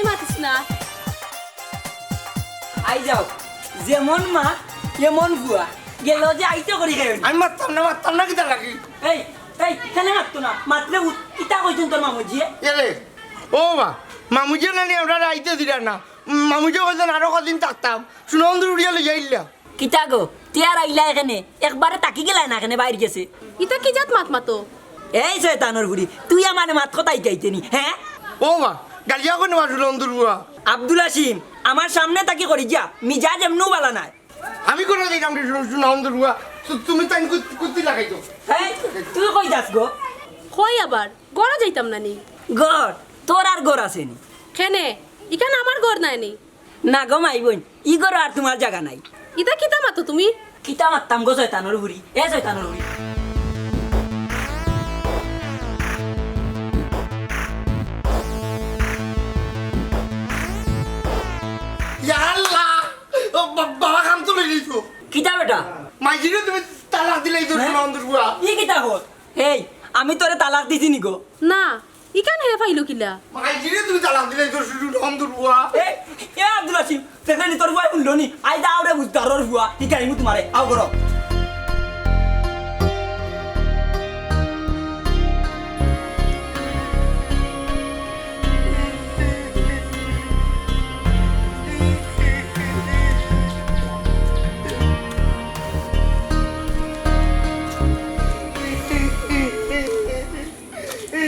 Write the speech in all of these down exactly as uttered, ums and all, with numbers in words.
মাতিস না। আই যাও, যেমন মা, এমন ফুয়া। গেল যে আইতে করি খাইন। আমি মাততাম না, মাততাম না, কিতা লাগি? এই, এই, কেনে মাততো না? মাতলে উত-, কিতা কইছইন তোর মামুজিয়ে? এরে, ও বা, মামুজিয়ে নানি আমরারে আইতে দিরা না। মামুজিয়ে কইছইন আরো কদিন থাকতাম। সুনন্দর উড়িয়া লইয়া আইলা। কিতা গো, তে আর আইলা এখানে? একবারে থাকি গেলায় না এখানে, বাইর গেছে। ইতা কি জাত মাত মাতো? এই শয়তানর ফুড়ি, তুই আমারে মাত কথা হিকাইতে নি, হ্যাঁ? ও মা, গালিয়া কইন মা সুনন্দর ফুয়া। আব্দুল হাসিম, আমার সামনে থাকি করি যা, মিজাজ এমনেউ বালা নায়। আমি করি যাইতাম রে সুনন্দর ফুয়া, তু-, তুমি তাইন কুত-, কুত্তি লাগাইছো। এই, তুই কই যাস গো? কই আবার? ঘরো যাইতাম না নি? ঘর? তোর আর ঘর আছে নি? কেনে? ইখান আমার ঘর নায় নি? না গো মাই বইন, ই ঘরো আর তুমার জাগা নাই। ইতা কিতা মাতো তুমি? কিতা মাততাম গো শয়তানর ফুড়ি, এ শয়তানর ফুড়ি। ইয়া আল্লাহ! ও বা-, বাবা কাম তো লই যাইছো। কিতা বেটা? মাইজিরে তুমি তালাক দিলাইছো হ্যাঁ? সুনন্দর ফুয়া। ই কিতা কর? এই, আমি তোরে তালাক দিছি নি গো? না, ইখান হে পাইলো কিলা? মাইজিরে তুমি তালাক দিলাইছো সুনন্দর ফুয়া। এ, এ আব্দুল হাসিম, দেখলে নি তোর ফুয়া হুনলো নি? আই দা ওরে বুঝদারর ফুয়া, হিকাইমু তুমারে, আও করো।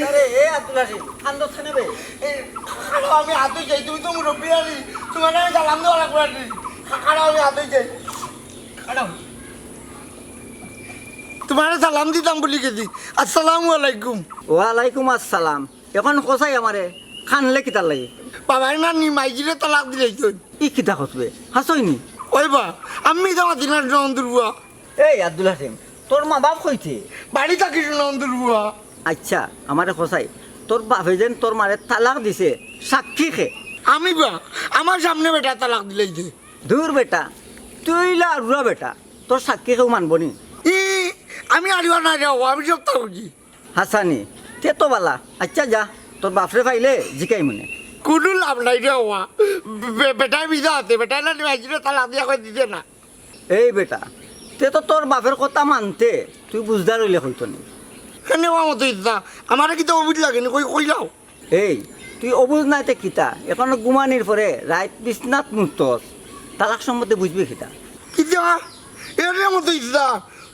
আরে, এ আব্দুল হাসিম, কান্দো কেনে বে? এ, খাড়াও, আমি আতই যাই, তুমি তো মুরব্বি আনি, তুমারে আমি সালাম দেওয়া লাগবো আর কি। খা-, খাড়াও, আমি আতই যাই। খাড়াও। তুমারে সালাম দিতাম ভুলি গেছি। আসসালামু আলাইকুম। ওয়ালাইকুম আসসালাম। এখন কছাই আমারে কানলে কিতার লাগি? বাবায় না নি মাইজিরে তালাক দিলাইছইন। ই কিতা কছ বে? হাছাউ নি? ওই বা, আমি তো মাতি না সুনন্দর ফুয়া। এই আব্দুল হাসিম, তোর মা বাপ কইতে? বাড়ি থাকি সুনন্দর ফুয়া। আচ্ছা, আমারে কছাই, তোর বাপে যেন তোর মারে তালাক দিছে, সাক্ষী কে? আমি বা, আমার সামনে বেটা তালাক দিলাইছে। দূর বেটা, তুই অইলা আড়ুয়া বেটা, তোর সাক্ষী কেউ মানবো নি? ই, আমি আড়ুয়া না যাও, আমি সব তা বুঝি। হাছাউ নি, তে তো বালা। আচ্ছা যা, তোর বাপরে পাইলে জিকাইমুনে। কুনু লাভ নাই রে বাবা। বে-, বেটায় বিজা আছে, বেটায় না নিয়ে আইছিল, তালাক দিয়া কই দিছে না। এই বেটা, তে তো তোর বাপের কথা মানতে, তুই বুঝদার অইলে কইতো নি। কেনে বাবা মতো ইচ্ছা, আমারে কিতা অবুঝ লাগে নি, কই, কইলাও। এই, তুই অবুঝ নায় তে কিতা? এখনো ঘুমানির পরে রাইত বিছনাত মুতস, তালাক সম্বন্ধে বুঝবি কিতা? কিতা? এরে মতো ইচ্ছা,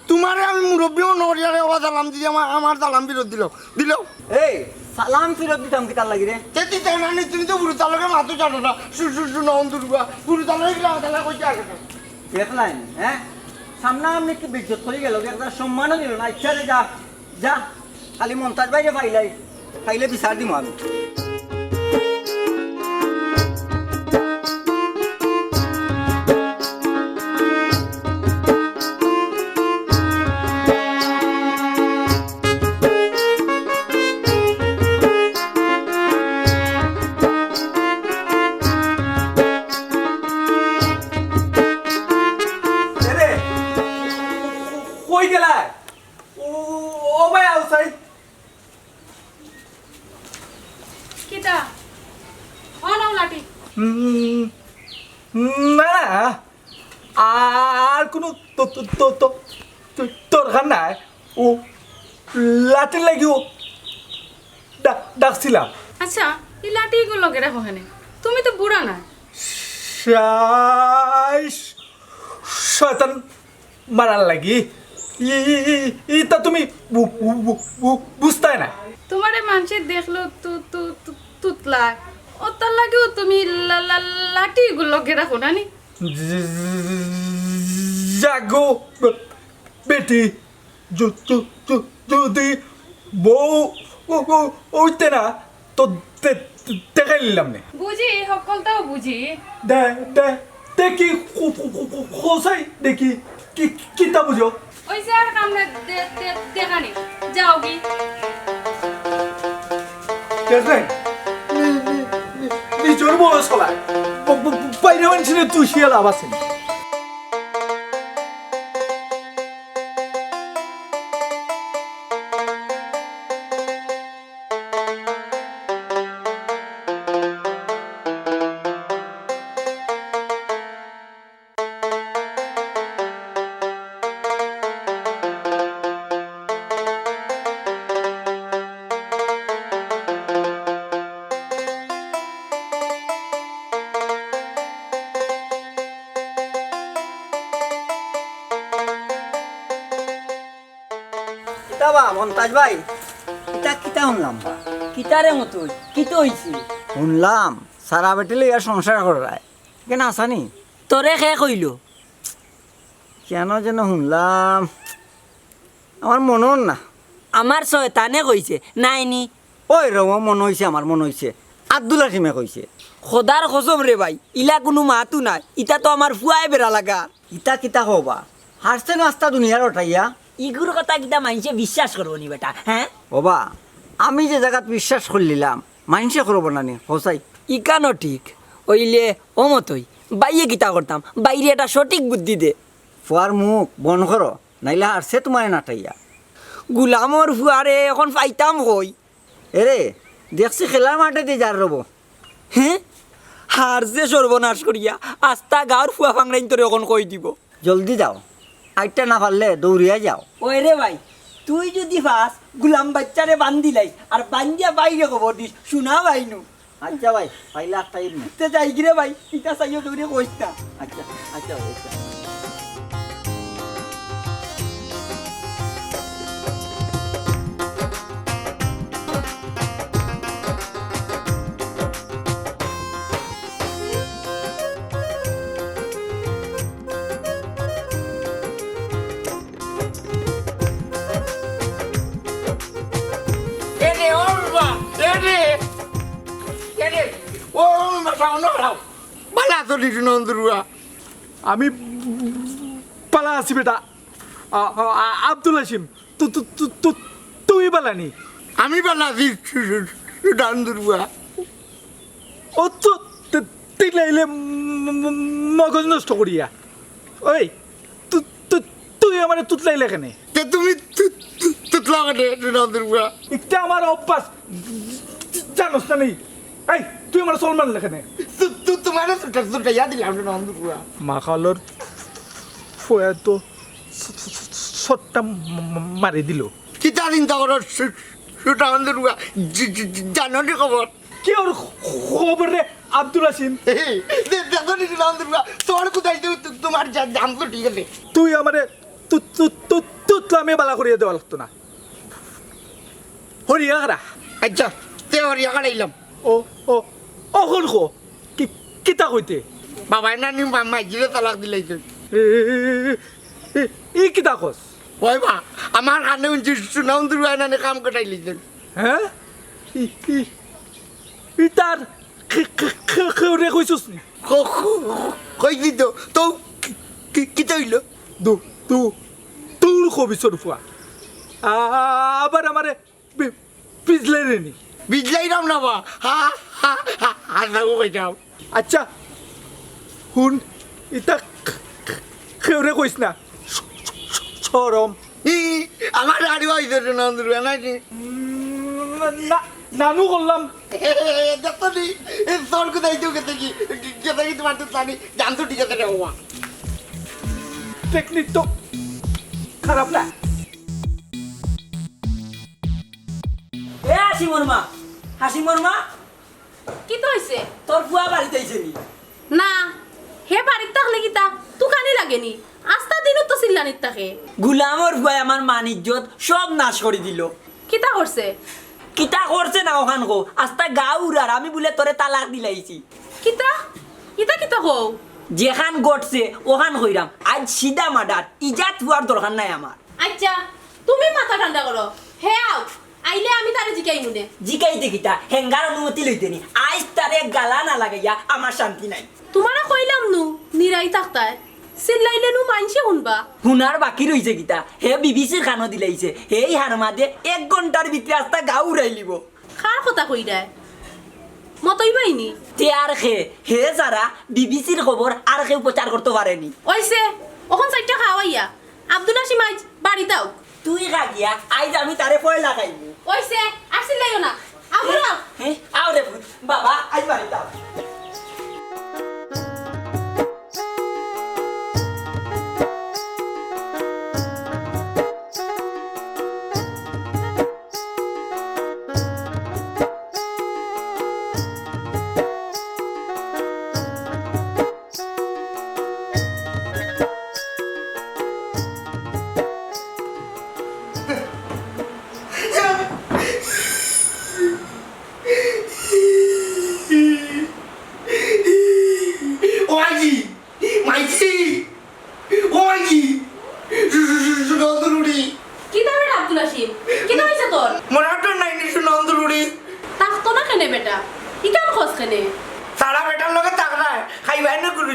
তুমারে আমি মুরব্বি মনো করি, আরে বাবা, সালাম দিছি, আমার, আমার সালাম ফিরত দিলাও, দিলাও। এই, সালাম ফিরত দিতাম কিতার লাগি রে? তে দিতায় না নি, তুমি তো বুড়ো তালকে মাতো জানো না, সু-, সু-, সুনন্দর ফুয়া, বুড়ো তালকে কিলা মাতো না কইতে আগে না। দেখলায় নি, হ্যাঁ? সামনা সামনি কি বেইজ্জত করি গেল, একটা সম্মানও দিল না, ইচ্ছা রে যা। যা, খালি মন্তাজ ভাইরে পাইলাই, পাইলে বিচার দিমু আমি। এরে, কই গেলায়? ও, ও ভাই, আউসাই। কিতা? অ নাও লাঠি। উম, না, না, আর কুনু দ-, দ-, দ-, দ-, দ-, দরকার নাই। ও লাঠির লাগিও ডা-, ডাকছিলাম। আচ্ছা, ই লাঠি ইগু লগে রাখো কেনে? তুমি তো বুড়া না। শাইশ, শয়তান মারার লাগি। ই, ই, ই, ইতা তুমি বু-, বু-, বু-, বু-, বুঝতায় না। তুমারে মানষে দেখলো তু-, তু-, তু-, তুতলায়। অতার লাগিও তুমি লা-, লা-, লাঠি ইগু লগে রাখো না নি? জাগো বে-, বেটি, যু-, যু-, যু-, যুদি বউ ও-, ও-, অইতে না, তো দে-, দে-, দেখাই নিলাম নে। বুঝি, হক্কলতাও বুঝি। দে, দে, দেখি, কো-, কো-, কো-, কো-, কসাই দেখি, কি, কিতা বুঝো? ওই যে আর কামড়ে দে-, দে-, দেখানি, যাও কি? দেখবেন? নি-, নি-, নি-, নিজর বয়স হলা। ব-, ব-, ব-, বাইরে মানষিরে তুষিয়া লাভ আছে নি। বাবা মন্তাজ ভাই, ইতা কিতা হুনলাম বা? কিতা রে মতই, কিতা অইছে? হুনলাম সারা বেটি লইয়া সংসার কররায়, কেন আসানি? তোরে কে কইলো? কেন যেন হুনলাম, আমার মনো না। আমার শয়তানে কইছে, নাইনি? ওই রে, ও মনো অইছে, আমার মনো অইছে, আব্দুল হাকিমে কইছে। খোদার কসম রে ভাই, ইলা কুনু মাতউ নায়, ইতা তো আমার ফুয়ায় বেড়া লাগা। ইতা কিতা কও বা? হারছে না আস্তা দুনিয়ার উঠাইয়া। ইগুর কথা কিতা মাইনষে বিশ্বাস করবো নি বেটা, হ্যাঁ? ওবা, আমি যে জাগাত বিশ্বাস করলিলাম, মাইনষে করবো না নি, হোসাই? ইখানও ঠিক। অইলে ও মতই, বাইয়ে কিতা করতাম, বাইরে এটা সঠিক বুদ্ধি দে। ফুয়ার মুখ বন্ধ করো, নাইলে হারছে তুমারে নাটাইয়া। গুলামর ফুয়ারে অখন পাইতাম কই? এরে, দেখছি খেলার মাঠেদি যার রবো। হে? হারছে সর্বনাশ করিয়া, আস্তা গাউর ফুয়া ফাংরাইন তোরে অখন কই দিবো। জলদি যাও, আইট্টা না পারলে দৌড়িয়া যাও। ওই রে ভাই, তুই যুদি পাস, গুলাম বাইচ্চারে বান্দিলাইস, আর বান্দিয়া বাইরে খবর দিস, হুনা ভাইনু। আইচ্ছা ভাই, পাইলে আট্টা ইবনে। তে যাইগি রে ভাই, ইতা চাইও কেউরে কইস না। আইচ্ছা, আইচ্ছা ভাই, আইচ্ছা। এরে, ও বাবা, এরে, এরে, ও বাবা, অনো খাড়াও। বালা আছো নি নন্দুরুয়া? আমি বালা আছি বেটা। আ, আ, আ, আব্দুল হাসিম, তু-, তু-, তু-, তু-, তুই বালা নি? আমি বালা আছি নন্দুরুয়া। ও তো তে-, তিলাইলে ম-, ম-, ম-, মগজ নষ্ট করিয়া। ওই, তু-, তু-, তুই আমারে তুতলাইলে কেনে? তে তুমি তু-, তু-, তুতলাও কেনে, নন্দুরুয়া? ইটা আমার অভ্যাস, জানোস না নি? এই, তুই আমারে চড় মারলে কেনে? তু-, তু-, তুমারে তুটা-, তুটাইয়া দিলাম রে নন্দুরুয়া। মাখালর ফুয়া তো ছ-, ছ-, ছ-, ছট্টা ম-, ম-, মারি দিল। কিতা চিন্তা করো, সু-, সুটা নন্দুরুয়া, জি-, জি-, জি-, জানো নি খবর? কি ওর খবর রে আব্দুল হাসিম? এই, দে-, দেখো নি, নন্দুরুয়া, তোর কোথায় তো তু-, তুমার জা-, জান তো ঠিক আছে। তুই আমারে তু-, তু-, তু-, তুতলামি বালা করিয়া দেওয়া লাগতো না। হরিয়া খাড়া। আইচ্ছা, তে হরিয়া খাড়াইলাম। ও, ও, অখন কো, কি, কিতা কইতে? বাবায় নানি মা-, মাইজিরে তালাক দিলাইছে। এ, এ, এ, এ, ই কিতা কস? ওই বা, আমার কানে হুনছি সুনা নন্দুরুয়ায় নানি কাম কটাইলিছে। হ্যাঁ? ই, ই, ইতার খে-, খে-, খে-, খেউরে কইছস নি? ক-, ক-, কইছি তো, তো কি, কি, কিতা অইলো? দু-, দু-, দূর কবিছর ফুয়া। আ-, আবার আমারে বি-, বিজলাই রে নি। বিজলাইরাম না বা। হা, হা, হা, হাসাও কইতাম। আইচ্ছা, হুন, ইতা খে-, খে-, খেউরে কইস না। শ-, শ-, শ-, শরম। ই, আমার গাড়ি আইছে রে নন্দুরুয়া নাকি? উম, না, নানু করলাম। দেখো নি, এ তোর কোথায় তো গেছে কি? গেছে কি তুমার তো জানি, জান তো ঠিক আছে রে বাবা। টেকনিক তো খারাপ না। এ হাসিমর মা, হাসিমর মা। কিতা অইছে? তোর ফুয়া বাড়িত আইছে নি? না, হে বাড়িত থাকলে কিতা? তুকানি লাগে নি? আস্তা দিনউ তো চিল্লানিত থাকে। গুলামর ফুয়ায় আমার মান ইজ্জত সব নাশ করি দিল। কিতা করছে? কিতা করছে না অখান কও? আস্তা গাউ উড়ার, আমি বুলে তোরে তালাক দিলাইছি। কিতা? ইতা কিতা কও? যেখান ঘটছে অখান কইরাম। আইজ সিধা মার্ডার, ইজাত ফুয়ার দরকার নাই আমার। আইচ্ছা, তুমি মাথা ঠান্ডা করো। হে আউক, আইলে আমি তারে জিকাইমুনে। জিকাইতে কিতা? হেঙ্গার অনুমতি লইতে নি। আইজ তারে গালা না লাগাইয়া আমার শান্তি নাই। তুমারে কইলাম নু, নিরাই থাকতায়। চিল্লাইলে নু মাইনষে হুনবা। হুনার বাকি রইছে কিতা? হে বিবিসির কানো দিলাইছে। হেই হারমাদে এক ঘন্টার ভিতরে আস্তা গাউ উড়াইলিবো। কার কথা কইরায়? মতই ভাইনি? তে আর কে? হে ছাড়া বিবিসির খবর আর কেউ প্রচার করতো পারেনি। অইছে, অখন চাইরটা খাওয়াইয়া। আব্দুল হাসিম আইজ বাড়িত আউক। তুই খা গিয়া, আইজ আমি তারে পয়লা খাইমু। অইছে, আর চিল্লাইও না। আও ঘরো আও। হে, আও রে পুত, বাবা, আইজ বাড়িত আও।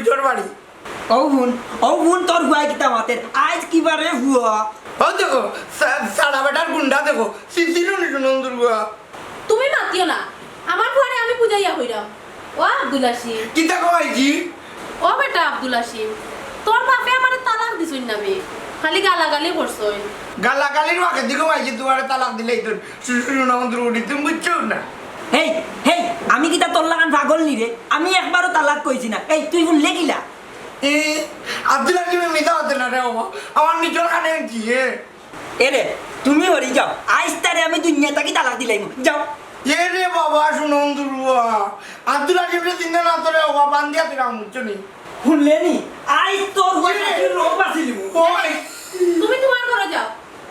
তোর বাড়ি। ও হুন, ও হুন, তোর ফুয়ায় কিতা মাতের? আইজ কিবারে ফুয়া? ও দেখো, সা-, সারা বেটার গুন্ডা দেখো, সিসিরও নি সুনন্দর ফুয়া। তুমি মাতিও না, আমার ফুয়ারে আমি বুঝাইয়া কইরাম। ও আব্দুল হাসিম। কিতা কও আইজি? ও বেটা আব্দুল হাসিম, তোর বাপে আমারে তালাক দিছইন না বে, খালি গালাগালি করছইন। গালাগালির বাকে দিকে আইজি তোমারে তালাক দিলে তো সুনন্দর উঠি, তুমি বুঝছো না? হেই, হেই, আমি কিতা তোর লাখান পাগল নি রে? আমি একবারও তালাক কইছি না। এই, তুই হুনলে কিলা? এ, আব্দুল হাকিমে মিছা মাতে না রে বাবা, আমার নিজর কানে আনছি, এ। এ রে, তুমি হরি যাও, আইজ তারে আমি দুনিয়া থাকি তালাক দিলাইমু, যাও। এ রে বাবা, সুনন্দর ফুয়া, আব্দুল হাকিমরে চিনে না তো রে বাবা, বান্দিয়া তুই রাম বুঝছো নি? হুনলে নি? আইজ তোর ফুয়া এ। শাশুড়ির রোগ বাঁচিলিমু। ওই। তুমি তোমার ঘরো যাও।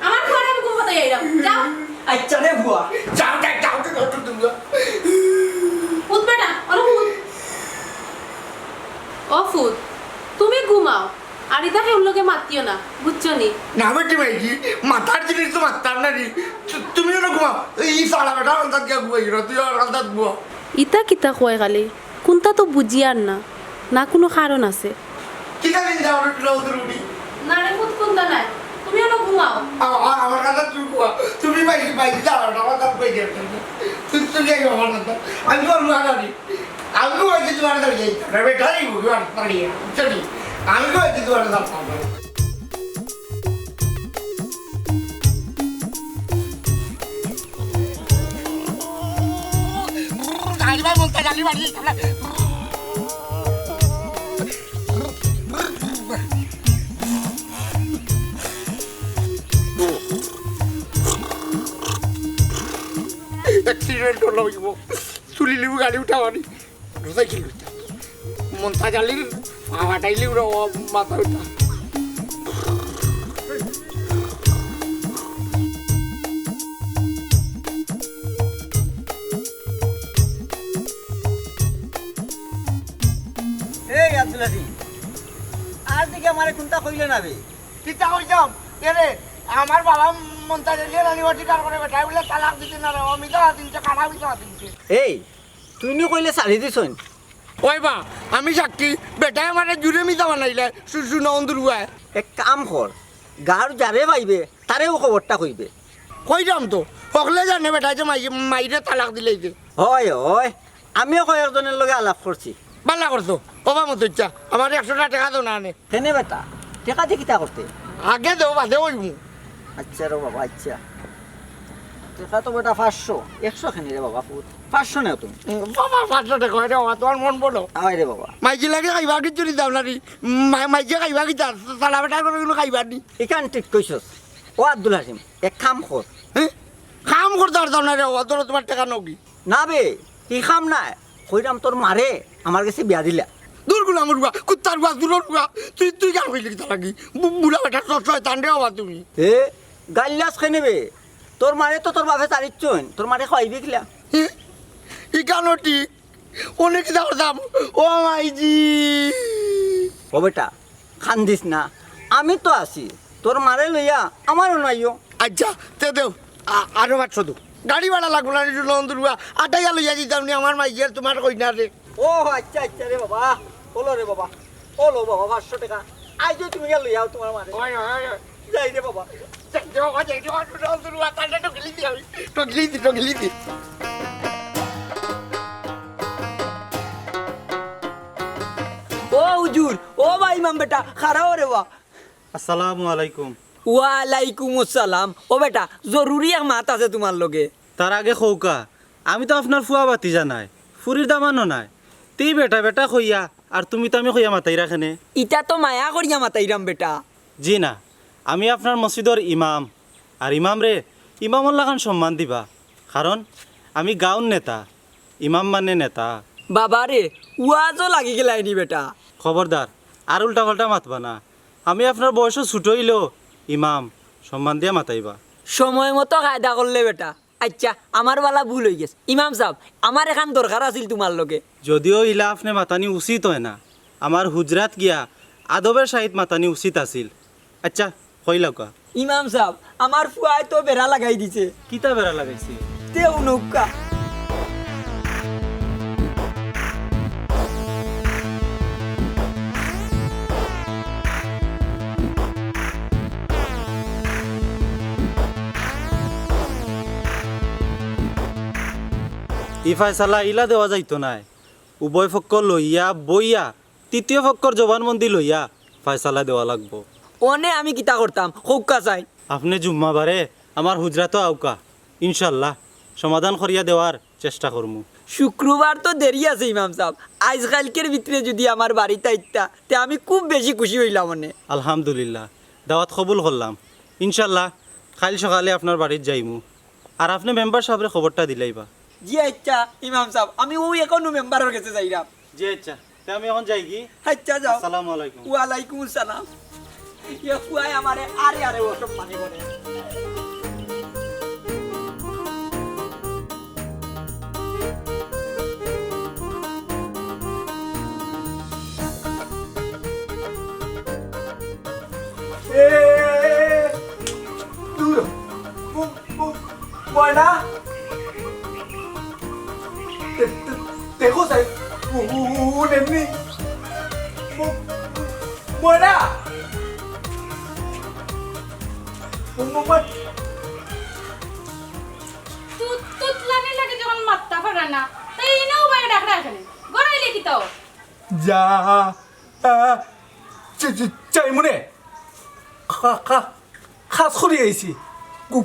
আমার ঘরো আমি ঘুমাতে যাইরাম। যাও। আচ্ছা রে ফুয়া। যাও, যাও, যাও, যাও, যাও, যাও। উঠ বেটা, ওরা উঠ। ও ফুত, তুমি ঘুমাও। আর ইতা কেউর লগে মাতিও না, বুঝছো নি? না বেটি মাইজি, মাতার জিনিস তো মাতার না নি। তু-, তুমি ওরা ঘুমাও। এই সারা বেটা আমার তাকে ঘুমাই না, তুই আমার কাছে ঘুমাও। ইতা কিতা কয় খালি? কুনতা তো বুঝিয়ার না, না কুনু কারণ আছে। কিতা দিন যাও রে, তুলা উদুর উড়ি। না রে ফুত, কুনতা নাই, তুমি ওরা ঘুমাও। আ-, আ-, আমার কথা তুই ঘুমা। তুমি ভাই, ভাই, যাও, আমার কথা কই দিয়ে। তুই, তুই যাই আমার কথা। আমি তো ঘুমা না রে। আমি তো ভাই, তুই আমার কথা যাই। রে বেটা, এই ঘুমা, দাঁড়িয়ে। চলি। আমি তো ভাই, তুই আমার কথা। গাড়ি ভাই, বলতে গাড়ি বাড়ি। অ্যাক্সিডেন্ট হলো, অইব। তুলি লিবু গাড়ি উঠাবানি। রোজাই কি করতে? মন্তাজ আলীর পাওয়া টাইলি উড়া ও মাথা উঠা। এই আব্দুল আজিজ, আজ দিকে আমারে কুনতা কইলে না বে? কিতা কইতাম? এরে, আমার বাবা মন্তাজ আলী রানী বাটি কার করে বেটায় বলে তালাক দিতে না রে, ও মিছা দিনছে, কানা মিছা দিনছে। এই, তুই নি কইলে ছাড়ি দিছইন? ওই বা, আমি সাক্ষী, বেটায় আমারে জুরে মিছা বানাইলে, সু-, সুনন্দর ফুয়ায়। এক কাম কর, গাঁওর যারে পাইবে, তারেও খবরটা কইবে। কইরাম তো, হকলে জানে বেটায় যে মাই-, মাইরে তালাক দিলাইছে। হয়, হয়, আমিও কয়েকজনের লগে আলাপ করছি। বালা করছো, ও বা মতো ইচ্ছা, আমারে একশোটা টেকা দেও না আনে। কেনে বেটা, টেকা দি কিতা করতে? আগে দেও, বাদে কইমু। আচ্ছা রে বাবা, আচ্ছা। টেকা তো বেটা পাঁচশো, একশো কেনে রে বাবা, ফুত? পাঁচশো নেও তুমি। উম, বাবা, পাঁচশো টেকা, আরে বাবা, তোমার মন বলো। আয় রে বাবা। মাইজি লাগে খাইবা কিচ্ছু নি দাও না রে। মা-, মাইজি খাইবা কিতা? সালা বেটা করে কোনো খাইবা নি। ইখান ঠিক কইছস। ও আব্দুল হাসিম, এক কাম কর। হ্যাঁ? কাম করতে পারতাম না রে বাবা, ধরো তোমার টেকা নগি। না বে, ই কাম নায়। কইরাম তোর মারে আমার গেছে বিয়া দিলা। দূর গুলা মুরগা, কুত্তার গুয়া, দূরর গুয়া। তুই, তুই গান কইলি কিতা লাগি? বু-, বুড়া বেটা, তোর শয়তান রে বাবা তুমি। এ, গাইল্লাস কেনে বে? তোর মারে তো তোর বাপে তারিচ্ছইন, তোর মারে খাওয়াইবে কিলা? হি, ইখানও ঠিক। অনেক দাম দাম। ও মাইজি। ও বেটা, কান্দিস না, আমি তো আছি, তোর মারে লইয়া আমারও নাইও। আচ্ছা, তে দেও, আ-, আরো পাঁচশো দেও। গাড়ি ভাড়া লাগবো না, একটু লন্ডন রুয়া আটাইয়া লইয়া দিতাম নি আমার মাইজি আর তোমার কইনা রে। ও আচ্ছা, আচ্ছা রে বাবা, বলো রে বাবা, বলো বাবা, পাঁচশো টেকা। আইজ তুমি গিয়া লইয়াও তোমার মারে। ওই, ওই, ওই। যাই রে বাবা। যাই রে বাবা, যাই রে বাবা, লন্ডন রুয়া, তাহলে টগিলি দি আমি। টগিলি দি, টগিলি দি। ও হুজুর, ও বা ইমাম বেটা, খাড়াও রে বা। আসসালামু আলাইকুম। ওয়ালাইকুম আসসালাম। ও বেটা, জরুরি এক মাত আছে তোমার লগে। তার আগে কউক্কা, আমি তো আপনার ফুয়া ভাতিজা নায়, ফুরির দামানও নায়। তি বেটা বেটা কইয়া, আর তুমি তো আমি কইয়া মাতাইরা কেনে? ইতা তো মায়া করিয়া মাতাইরাম বেটা। জি না, আমি আপনার মসজিদর ইমাম, আর ইমামরে ইমামর লাখান সম্মান দিবা, কারণ আমি গাঁওর নেতা, ইমাম মানে নেতা। বাবা রে, ওয়াজও লাগি গেলায়নি বেটা। খবরদার, আর উল্টা পাল্টা মাতবা না। আমি আপনার বয়সও ছোট অইলেও ইমাম, সম্মান দিয়া মাতাইবা। সময় মতো কায়দা করলে বেটা। আচ্ছা, আমার বালা ভুল অইগেছে। ইমাম সাব, আমার এখান দরকার আছিল তোমার লগে। যদিও ইলা আপনে মাতানি উচিত অয় না, আমার হুজরাত গিয়া আদবের সাহিত মাতানি উচিত আছিল। আচ্ছা, কইলাউক্কা। ইমাম সাব, আমার ফুয়ায় তো বেড়া লাগাই দিছে। কিতা বেড়া লাগাইছে? তেউ নৌকা। ই ফয়সালা ইলা দেওয়া যাইতো নায়। উভয় পক্ষ লইয়া বইয়া, তৃতীয় পক্ষর জবানবন্দি লইয়া ফয়সালা দেওয়া লাগবো। অনে আমি কিতা করতাম, কউক্কা চাই। আপনে জুম্মাবারে আমার হুজরাতো আউক্কা, ইনশাল্লাহ সমাধান করিয়া দেওয়ার চেষ্টা করমু। শুক্রবার তো দেরি আছে ইমাম সাব, আইজ কাইলকের ভিতরে যুদি আমার বাড়িত আইতা, তে আমি খুব বেশি খুশি অইলাম অনে। আলহামদুলিল্লাহ, দাওয়াত কবুল করলাম। ইনশাল্লাহ কাইল সকালে আপনার বাড়িত যাইমু। আর আপনে মেম্বার সাবরে খবরটা দিলাইবা। জি আইচ্ছা ইমাম সাব, আমি অউ এখনো মেম্বারর গেছে যাইরাম। জি আইচ্ছা, তে আমি অখন যাইগি। আইচ্ছা যাও। আসসালামু আলাইকুম। ওয়ালাইকুম আসসালাম। ইয়া ফুয়ায় আমারে আরে আরে অসম্মানি করে। এ, দূর। ও, ও, ময়না। দে-, দে-, দেখো সাই। ও, ও, ও, ও, নেমনি। ও, ময়না। ও, ও, ময়- তু-, তুতলানির লাগি যখন মাততা পারে না, তাই ইনেও বাইরে ডাক রাখে নি। গড়াইলে কিতা? যা, আ, চে-, চে-, চাইমুনে। খা-, খা-, খাস করি আইছি। গু-,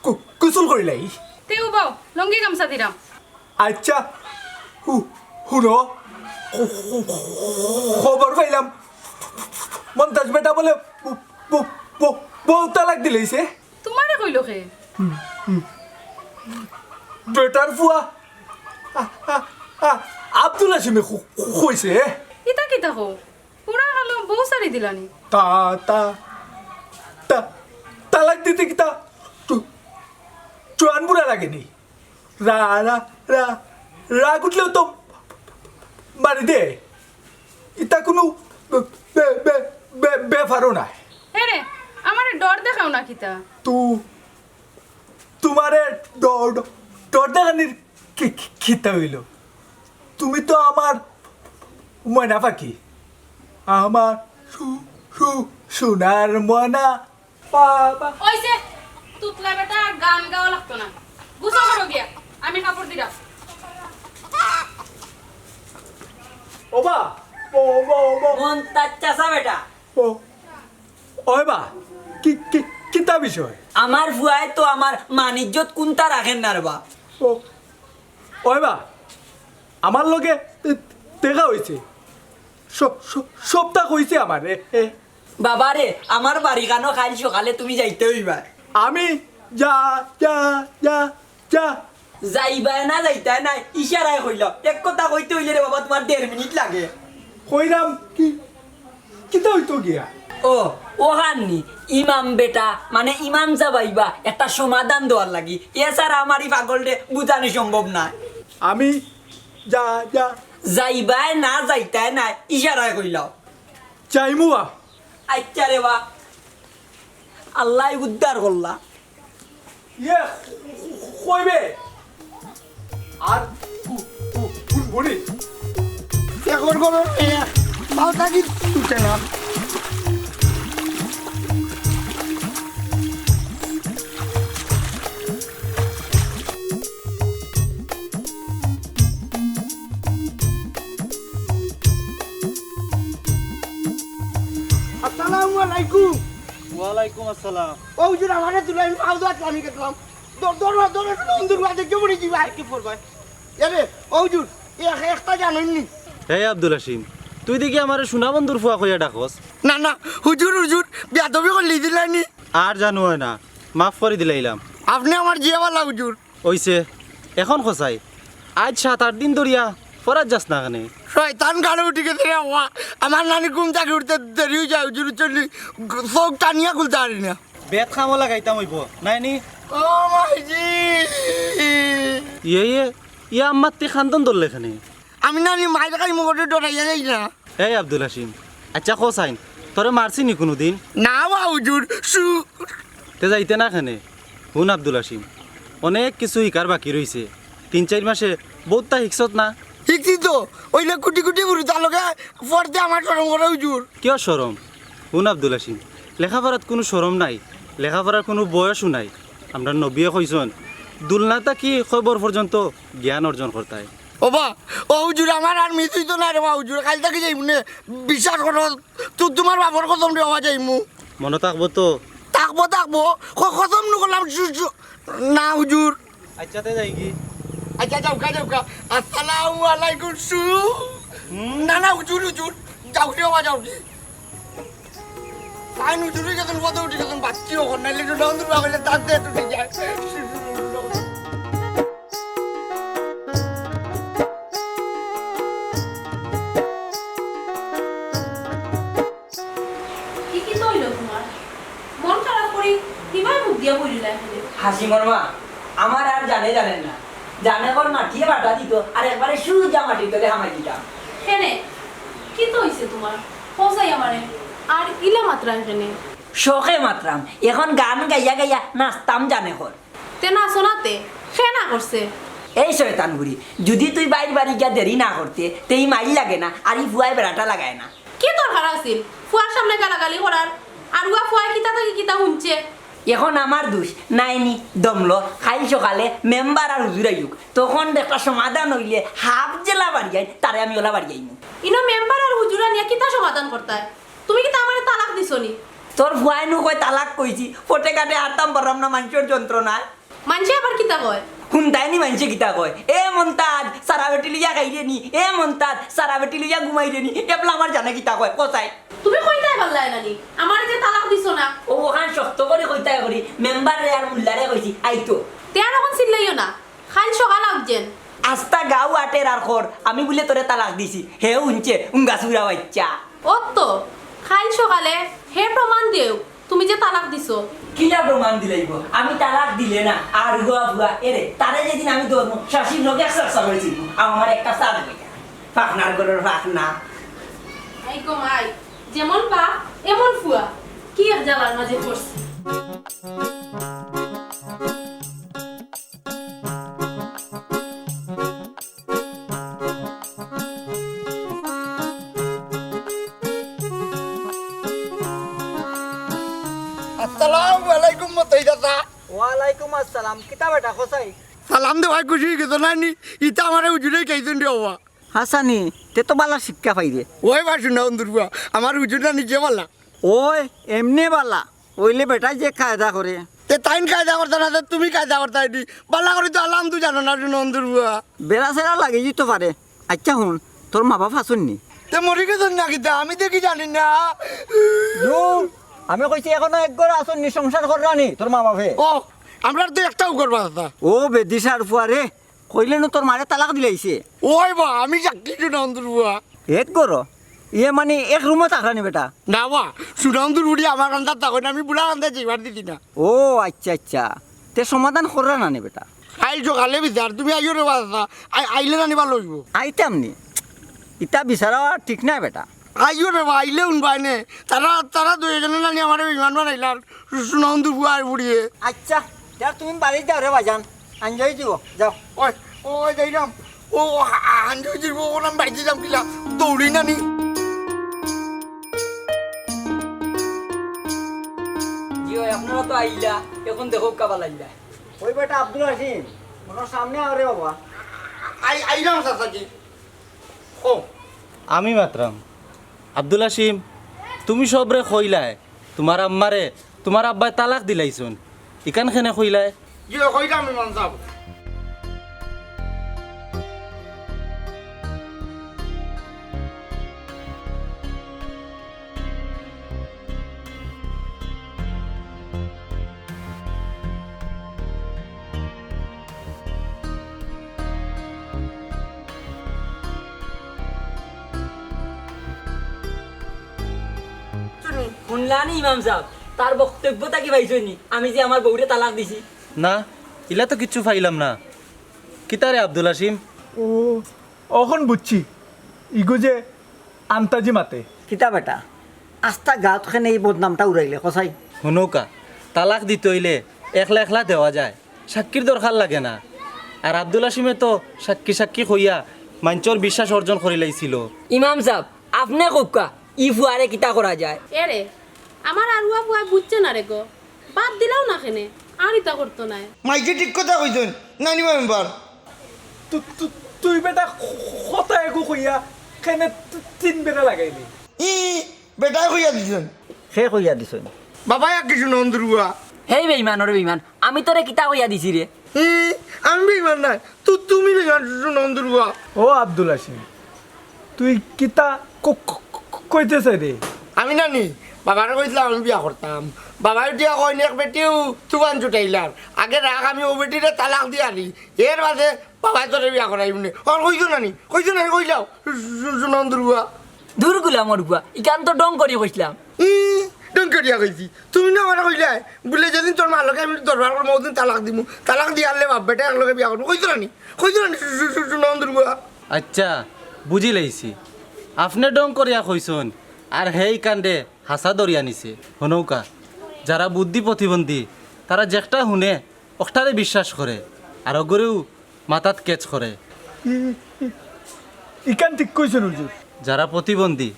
গু-, গোসল করিলাই। তে উবাও, লুঙ্গি গামছা দিরাম। আইচ্ছা, হু-, হুনো। খ-, খ-, খ-, খবর পাইলাম। মন্তাজ বেটা বলে ব-, ব-, ব-, বউ তালাক দিলাইছে। তুমারে কইলো কে? বেটার ফুয়া, আ, আ, আ, আব্দুল হাসিমে কু-, কু-, কইছে। ইতা কিতা কও? পুরা কালো বউ ছাড়ি দিলানি। তা, তা, তা, তালাক দিতে কিতা? তু-, জোয়ান বুড়া লাগেনি? রা-, রা-, রা-, রাগ উঠলেও তো মারি দে। ইতা কুনু বে-, বে-, বে-, বে-, ব্যাপারও নায়। এরে, আমারে ডর দেখাও না কিতা? তু-, তুমারে ড-, ড-, ডর দেখানির কি, কি, কিতা অইলো? তুমি তো আমার ময়না পাখি। আমার সু-, সু-, সোনার ময়না। বাবা। অইছে, তুতলা বেটা আর গান গাওয়া লাগতো না। গোসল করো গিয়া, আমি কাপড় দিরাম। ও বা, ও, ও বা, ও বা। মন্তাজ চাচা বেটা। ও, ওই বা, কি, কি, কিতা বিষয়? আমার ফুয়ায় তো আমার মান ইজ্জত কুন্তা রাখের না রে বা। ও, ওই বা, আমার লগে দে-, দেখা অইছে। স-, স-, সবতা কইছে আমারে। এ, বাবারে, আমার বাড়িখানো কাইল সকালে তুমি যাইতে অইবা। আমি যা, যা, যা, যা। যাইবায় না যাইতায় নায়, ইশারায় কইলাম। এক কথা কইতে অইলে রে বাবা, তুমার দেড় মিনিট লাগে। কইরাম কি? কিতা অইতো গিয়া? ও, অখান নি, ইমাম বেটা, মানে ইমাম সাব আইবা, একটা সমাধান দেওয়ার লাগি। এছাড়া আমার ই পাগলরে বুঝানি সম্ভব নায়। আমি যা, যা। যাইবায় না যাইতায় নায়, ইশারায় কইলাম। যাইমু বা। আইচ্ছা রে বা, আল্লায় উদ্ধার করলা। ইয়ে, কইবে? আর কু-, কু-, কুন বুড়ি? এখন কোনো, এ, মাথা কি উঠে না। আসসালামু আলাইকুম। ওয়ালাইকুম আসসালাম। ও হুজুর, আমারে তুলে আমি পাও দাঁত পানি গেছিলাম। দর-, দর-, দর-, দর-, দর-, দর-, দেখে পড়ে যাইবা। কি পড়বায়? এরে, ও হুজুর, এ এক-, একটা জানইন নি? এই আব্দুল হাসিম, তুই দেখি আমারে সোনা বন্ধুর ফুয়া কইয়া ডাকস? না, না, হুজুর, হুজুর, বেয়াদবি করলি দিলানি। আর জানো হয় না, মাফ করি দিলাইলাম। আপনে আমার জিয়াওয়ালা হুজুর। অইছে, এখন কছাই, আইজ সাত আট দিন ধরিয়া ফরাত যাস না কেনে? শয়তান গাড়ো উঠি গেছে রে বাবা। আমার নানি ঘুম থাকি উঠতে দেরি অই যায়, হুজুর চলি চোখ টানিয়া খুলতে পারি না। বেত কামো লাগাইতাম অইবো, নায় নি? ও মাইজি। ইয়ে, ইয়ে, ইয়া আম্মা তে কান্দন ধরলে কেনে? আমি নানি মাইর খাইমু করি ডরাইয়া যাই না। এই আব্দুল হাসিম, আইচ্ছা কছাইন, তোরে মারছি নি কুনুদিন? না বা হুজুর, সু- তে যাইতে না কেনে? হুন আব্দুল হাসিম, অনেক কিছু হিকার বাকি রইছে। তিন চাইর মাসে বউততা হিকছত না? হিকছি তো, অইলে কুটি কুটি ফুরুতার লগে ফড়তে আমার শরম করে হুজুর। কিয় শরম? হুন আব্দুল হাসিম, লেখাপড়াত কুনু শরম নাই, লেখাপড়ার কুনু বয়সও নাই। আমরার নবীয়ে কইছইন, দুলনা থাকি কবর পর্যন্ত জ্ঞান অর্জন করতায়। ও বা, ও হুজুর, আমার আর মিস অইতো নায় রে বা হুজুর, কাইল থাকি যাইমু নে, বিশ্বাস করো, তু-, তুমার বাপর কসম রে বা যাইমু। মনো থাকবো তো? থাকবো, থাকবো, ক-, কসম নু করলাম, শু-, শু-, না হুজুর। আচ্ছা, তে যাইগি? আচ্ছা, যাউক্কা, যাউক্কা। আসসালামু আলাইকুম, শু। হুম? না, না, হুজুর, হুজুর, যাউক্কা রে বা, যাউক্কা। তাইন হুজুর অই গেছইন, পদে উঠি গেছইন, বাচ্চি অখন, নাইলে তো নন্দুর বাবা কইলে তার দেহ টুটি যায়। কি, কিতা অইলো তুমার? মন খারাপ করি কিভাবে মুখ দিয়া বলিলা এখানে? হাসিমর মা, আমার আর জানে জানে না। জানে কর মাটিয়ে বাটা দিত, আর একবারে সুজা মাটির তলে হামাই দিতাম। কেনে? কিতা অইছে তুমার? কও চাই আমারে। আর ইলা মাতরায় কেনে? শখে মাতরাম। এখন গান গাইয়া গাইয়া নাচতাম জানে কর। তে নাচো না তে, কে না করছে? এই শয়তান বুড়ি, যুদি তুই বাইর বাড়ি গিয়া দেরি না করতে, তে ই মাইর লাগে না, আর ই ফুয়ায় বেড়াটা লাগায় না। কি দরকার আছিল ফুয়ার সামনে গালাগালি করার? আর উয়া ফুয়ায় কিতা থাকি কিতা হুনছে? এখন আমার দুষ নায়নি, দমলো, কাইল সকালে মেম্বার আর হুজুর আইউক, তখন একটা সমাধান অইলে হাফ যেলা বাড়িয়াইন, তারে আমি অলা বাড়িয়াইমু। ইনো মেম্বার আর হুজুর আনিয়া কিতা সমাধান করতায়? তুমি কিতা আমারে তালাক দিছো নি? তোর ফুয়ায় নু কয় তালাক কইছি, পথে ঘাটে হারতাম পাররাম না মানষর যন্ত্রণায়। মানষে আবার কিতা কয়? হুনতায়নি মানষে কিতা কয়? এ মন্তাজ, সারা বেটি লইয়া খাইরে নি? এ মন্তাজ, সারা বেটি লইয়া ঘুমাইরে নি? এবলা আমার জানে কিতা কয়? কও চাই। তুমি কইতায় পারলায় না নি? আমারে যে তালাক দিছো না। ও, অখান শক্ত করি কইতায় করি, মেম্বাররে আর মুল্লারে কইছি, আইতো। তে আর অখন চিল্লাইও না, কাইল সকাল আউক যেন। আস্তা গাউ আটের আর খর, আমি বুলে তোরে তালাক দিছি, হে হুনছে, উঙ্গা চুরা বাইচ্চা। অত, কাইল সকালে হে প্রমাণ দেউক। তুমি যে তালাক দিছো। কিলা প্রমাণ দিলাইবো? আমি তালাক দিলে না, আর হুয়া ফুয়া, এরে, তারে যেদিন আমি ধরমু, শাশির লগে একসাথে করেছি, আমার একটা সাথ হইয়া। ফাফনার ঘরর ফাফনা। আই গো মাই, যেমন বাপ, এমন ফুয়া। কি এক জ্বালার মাঝে পড়ছি। আসসালামু আলাইকুম মতই দাদা। ওয়ালাইকুম আসসালাম। কিতা বেটা, কও চাই? সালাম দেওয়ায় খুশি অই গেছো না নি? ইতা আমারে হুজুরে কইছইন রে বাবা। হাছানি, তে তো বালা শিক্ষা পাইরে। ওই বা শুনা অন্দুর বুয়া, আমার হুজুর না নিজে বালা। ওই, এমনে বালা। অইলে বেটায় যে কায়দা করে। তে তাইন কায়দা করতা না, তে তুমি কায়দা করতায় নি। বালা করি তো আলাম তুই জানো না, শুনো অন্দুর বুয়া। বেড়া সেরা লাগি যিতো পারে। আচ্ছা হুন, তোর মা বাপ আছইন নি? তে মরি গেছইন না কিতা? আমি দেখি জানি না। ধুর, আমি কইছি এখনো এক ঘর আছইন নি, সংসার কররা নি তোর মা বাপে? ও, আমরার তো একটাউ ঘর বাঁচতা। ও বেদিশার ফুয়া রে, কইলে নু তোর মারে তালাক দিলাইছে। ওই বা, আমি সাক্ষী শুনা অন্দুর বুয়া। এক ঘর? ইয়ে মানে এক রুমো থাকরা নি বেটা? না বা, শুনা অন্দুর বুড়ি আমার কান্দাত থাকইন, আমি বুড়া কান্দাত যাইবার দিছি না। ও আচ্ছা আচ্ছা, তে সমাধান কররা না নি বেটা? কাইল সকালে বিচার, তুমি আইও রে বাচ্চা, আই-, আইলে না নি ভালা অইবো। আইতাম নি, ইতা বিচারা ঠিক নায় বেটা। আইও রে বা, আইলে হুনবায় নে, তারা, তারা দুইজনে না নি আমারে বেইমান বানাইলার, শুনা অন্দুর বুয়া আর বুড়িয়ে। আচ্ছা, তে তুমি বাড়িত যাও রে বাজান। আঞ্জলি দিব, যাও। ওই, ওই, যাইলাম। ও, আ-, আ-, আঞ্জলি দিব, ওলাম বাড়িত যাম কিলা? দৌড়ি না নি? জি, ওই, আপনারা তো আইলা, এখন দেখো কাবা লাইলা। ওই বেটা আব্দুল হাসিম, ওনার সামনে আও রে বাবা। আই-, আইলাম চাচাজি। ও। আমি মাতরাম। আব্দুল হাসিম, তুমি সবরে কইলায়, তুমার আম্মারে, তুমার আব্বায় তালাক দিলাইছইন। ইখান কেনে কইলায়? জি, কইলাম ইমাম সাব। হুনলানি ইমাম সাব, তার বক্তব্য থাকি পাইছইন নি, আমি যে আমার বউরে তালাক দিছি? না, ইলা তো কিচ্ছু পাইলাম না। কিতা রে আব্দুল হাসিম? ও, অখন বুঝছি, ইগু যে আন্তাজি মাতে। কিতা বেটা, আস্তা গাঁওত কেনে ই বদনামটা উড়াইলে, কও চাই? হুনউক্কা, তালাক দিতে অইলে একলা একলা দেওয়া যায়, সাক্ষীর দরকার লাগে না। আর আব্দুল হাসিমে তো সাক্ষী সাক্ষী কইয়া মাইনষর বিশ্বাস অর্জন করিলাইছিল। ইমাম সাব, আপনে কউক্কা, ই ফুয়ারে কিতা করা যায়? এরে, আমার আরুয়া ফুয়ায় বুঝছে না রে গো। বাদ দিলাও না কেনে? আর ইতা করতো নায়। মাইকে ঠিক কথা কইছইন, নানি মেম্বার। তু- তু- তুই বেটা কথা এগু কইয়া কেনে তি- তিন বেটা লাগাইলি? ই বেটায় কইয়া দিছইন। সে কইয়া দিছইন। বাবায় আর কিছু নন্দুরুয়া। হেই বেইমান, ওরে বেইমান, আমি তোরে কিতা কইয়া দিছি রে? ই আমি বেইমান নায়, তু তুমি বেইমান নন্দুরুয়া। ও আব্দুল হাসিম, তুই কিতা ক- ক- ক- কইতেছে রে? আমি নানি, বাবারে কইছিলাম আমি বিয়া করতাম। বাবায় উঠিয়া কইন এক বেটিউ তুফান ছুটাইলার। আগে রাখ আমি অউ বেটিরে তালাক দিয়া আরি, এর বাদে বাবায় তোরে বিয়া করাইমুনে। আর কইছো নানি, কইছো নানি, কইলাও নন্দুরুয়া। দূর গুলামর পুয়া, ইখান তো ঢং করি কইছলাম। ই ঢং করিয়া কইছি। তুমি না আমারে কইলায় বুলে যেদিন তোর মার লগে আমি দরবার করমু অউদিন তালাক দিমু। তালাক দিয়া আরলে বাপ বেটা একলগে বিয়া করমু। কইছো নানি, কইছো নানি নন্দুরুয়া। আইচ্ছা, বুঝিলাইছি। আপনে ঢং করিয়া কইছইন, আর হেই কাণ্ডে হাছা ধরিয়া নিছে। হুনউক্কা, যারা বুদ্ধি প্রতিবন্ধী, তারা যেকটা হুনে, অকটারে বিশ্বাস করে, আর অগুরেউ মাথাত catch করে। ইখান ঠিক কইছইন হুজুর। যারা প্রতিবন্ধী,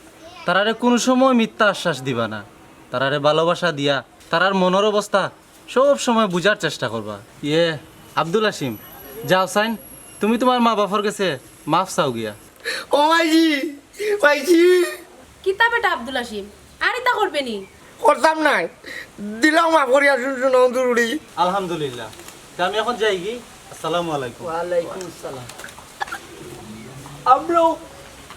তারারে কুনু সময় মিথ্যা আশ্বাস দিবা না। তারারে ভালোবাসা দিয়া, তারার মনর অবস্থা সব সময় বুঝার চেষ্টা করবা। ইয়ে, আব্দুল হাসিম, যাও চাইন, তুমি তুমার মা বাফর গেছে মাফ চাও গিয়া। ও মাইজি, মাইজি। কিতা বেটা আব্দুল হাসিম, আর ইতা করবে নি? করতাম নায়, দিলাম মাফ করিয়া নন্দুরুড়ি। আলহামদুলিল্লাহ। তে আমি এখন যাইগি। আসসালামু আলাইকুম। ওয়ালাইকুম আসসালাম। আমরাও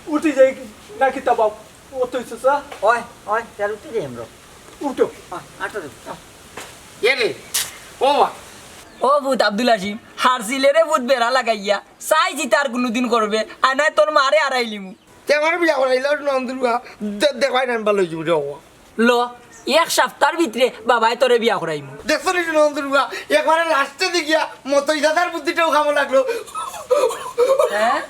উঠি যাইগি নাকি তা বাপ? ও তুই চাচা? ওই, ওই, তার উঠি যাই আমরা। উঠো। আ, আটো রে। এ রে, ও মা। ও পুত আব্দুল হাসিম, হারছিলে রে পুত বেড়া লাগাইয়া, চাইছি তার কুনুদিন করবে, আর নায় তোর মারে আরাইলিমু। তে আমারে বিয়া করাইলাও নন্দুরুয়া, দে- দেখবায় নানি ভালা অইযিবো রে বাবা। ল, এক সাপ্তার ভিতরে বাবায় তোরে বিয়া করাইমু। দেখছো নি নন্দুরুয়া, একবারে লাস্টে দেখিয়া মতই দাদার বুদ্ধিটাও কামো লাগলো। হ্যাঁ?